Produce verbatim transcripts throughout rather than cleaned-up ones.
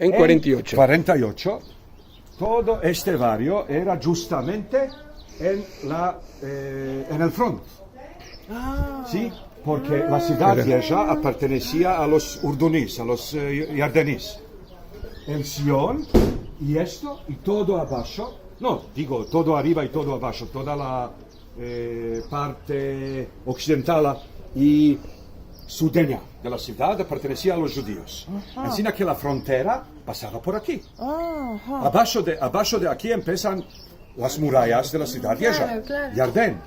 En kuarenta i ocho. Kuarenta i ocho, todo este bario era djustamente en la, e, en el front. Si, porke la sivdad vieja apartenesia a los urdunis, a los, e, yardenis. El Sion, i esto, i todo abasho, no, digo, todo ariva i todo abasho, toda la, e, parte oksidental i sudenya de la sivdad apartenesia a los djudios. Ansina ke la frontera pasava por aki. Abasho de, abasho de aki empesan las murayas de la sivdad vieja. Yarden.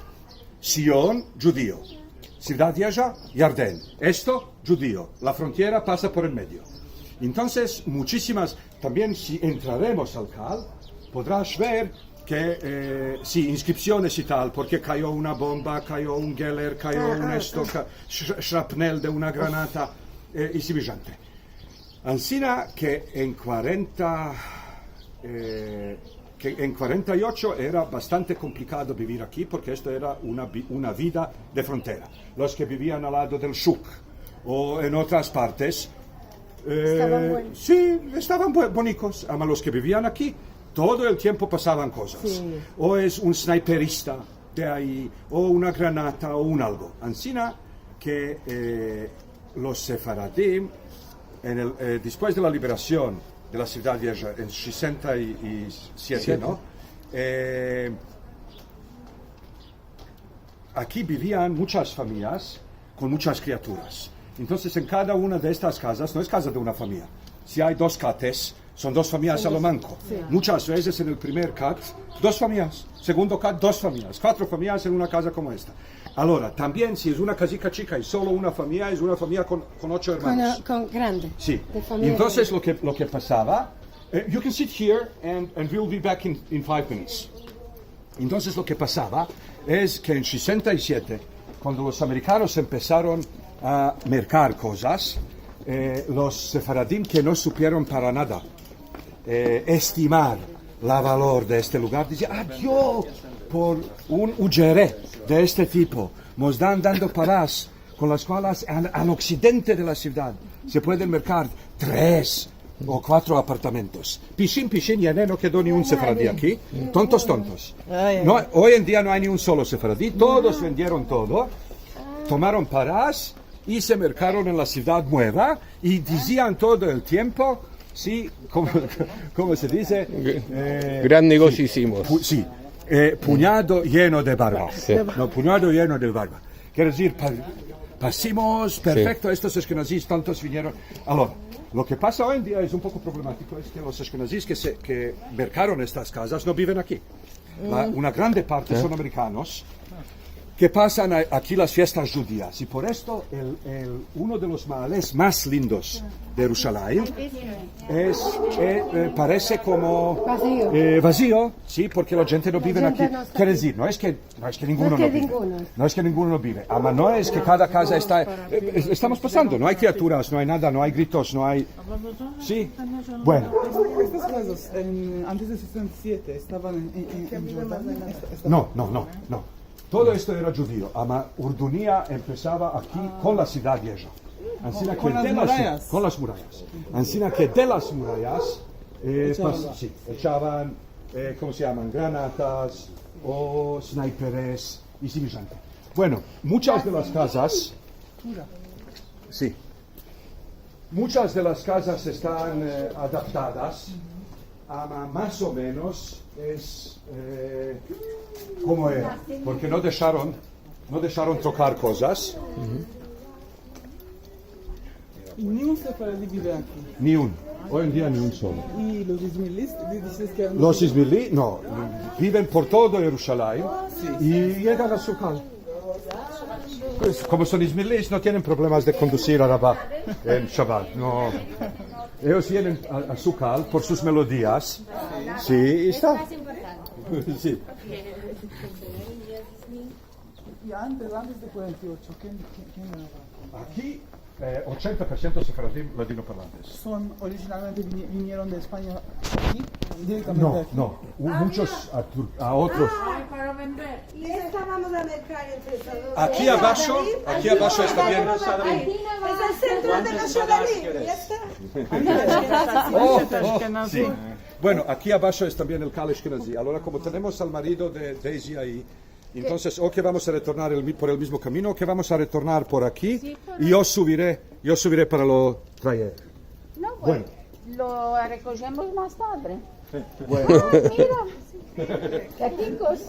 Sion, djudio. Sivdad vieja, Yarden. Esto, djudio. La frontera pasa por en medio. Entonses, muchisimas, tambien si entraremos al kal, podras ver ke, e, si, inskripsiones i tal, porke kayo una bomba, kayo un geller, kayo un esto, ka-, sh-, shrapnel de una granata, e, i simijante. Ansina ke en kuarenta, e, ke en kuarenta i ocho era bastante komplikado bivir aki, porke esto era una vi-, una vida de frontera. Los ke bivian al lado del shuk o en otras partes, e, si, estavan bu-, bonikos, ama los ke bivian aki, todo el tiempo pasavan kozas. O es un snayperista de ayi, o una granata, o un algo. Ansina ke, e, los sefaradim, en el, e, despues de la liberasion de la sivdad vieja en sesenta i siete, no? E, aki bivian muchas famiyas kon muchas kriaturas. Entonses, en kada una de estas kazas, no es kaza de una famiya. Si ay dos kates, son dos famiyas a lo manko. Muchas vezes en el primer kat, dos famiyas. Segundo kat, dos famiyas. Kuatro famiyas en una kaza komo esta. Agora, tambien, si es una kazika chika i solo una famiya, es una famiya kon, kon ocho ermanos. Kon, kon grande. Si. Entonses, lo ke, lo ke pasava, e, you can sit here and, and we'll be back in, in five minutes. Entonses, lo ke pasava es ke en sesenta i siete, kuando los amerikanos empesaron a merkar kozas, e, los sefaradim ke no supieron para nada, e, estimar la valor de este lugar, dizia, "Ah, Dio, por un ujere de este tipo, mos dan dando paras kon las kualas al, al oksidente de la sivdad se pueden merkar tres o kuatro apartamentos." Pishin, pishin, ya no kedo ni un sefaradi aki. Tontos, tontos. No, oy en dia no ay ni un solo sefaradi. Todos vendieron todo. Tomaron paras i se merkaron en la sivdad mueva i dizian todo el tiempo, si, komo, komo se dize? E, gran negosio izimos. Pu-, si, e, punyado yeno de barba. Si. No, punyado yeno de barba. Kere dizir, pa-, pasimos, perfekto, estos ashkenazis tontos vinieron. Agora, lo ke pasa oy en dia es un poko problematiko, es ke los ashkenazis ke se, ke merkaron estas kazas no biven aki. La, una grande parte son amerikanos ke pasan a-, aki las fiestas djudias. I por esto, el, el, uno de los maales mas lindos de Yerushalayim es, e, e, parese komo, e, vazio, si, porke la djente no biven aki. Kere dizir, no es ke No es ke ninguno no bive. No es ke ninguno no bive. Ama no es ke kada kaza esta, e, e, estamos pasando. No ay kriaturas, no ay nada, no ay gritos, no ay, si. Bueno. Estas kazas, en, antes de sesenta i siete, estavan en, en, en, en Jordan? Esta-, esta- No, no, no, no. Todo esto era djudio. Ama urdunia empesava aki kon la sivdad vieja. Ansina ke de las murayas. Kon las murayas. Ansina ke de las murayas, e, echavan, si, echavan, e, komo se yaman? Granatas, o snayperes, i simijante. Bueno, muchas de las kazas, si, muchas de las kazas estan, e, adaptadas, ama mas o menos es, e, komo era, porke no desharon, no desharon trokar kozas. I ni un sefaradi bive aki? Ni un. Oy en dia ni un solo. I los izmirlis? Di-, dizes ke... Los izmirli, no, biven por todo Yerushalayim i yegan a su kal. Pues, komo son izmirlis, no tienen problemas de kondusir araba en Shabat, no. Eyos yenen a, a su kal por sus melodias. Si, i esta. Si. I antes, antes de kuarenta i ocho, ken, ken, ken era? Aki Eh, ochenta por siento sefaradim ladinoparlantes. Son originalmente vini-, vinieron de España aquí, directamente No, aquí. no. Hu-, muchos a tur-, a otros. Ay, para vender. Y esta vamos a mezclar entre todos. Aquí abasho, aquí abasho esta bien. Es el sentro de la sefaradim. Ya esta. Oh, oh, si. Bueno, aki abasho es tambien el kal eshkenazi. Alora, komo tenemos al marido de Daisy ayi, entonses, o ke vamos a retornar el mi-, por el mizmo kamino, o ke vamos a retornar por aki, i yo suvire, yo suvire para lo traer. No, bueno, lo rekojemos mas tadre. Bueno. Ay, mira. Gatikos.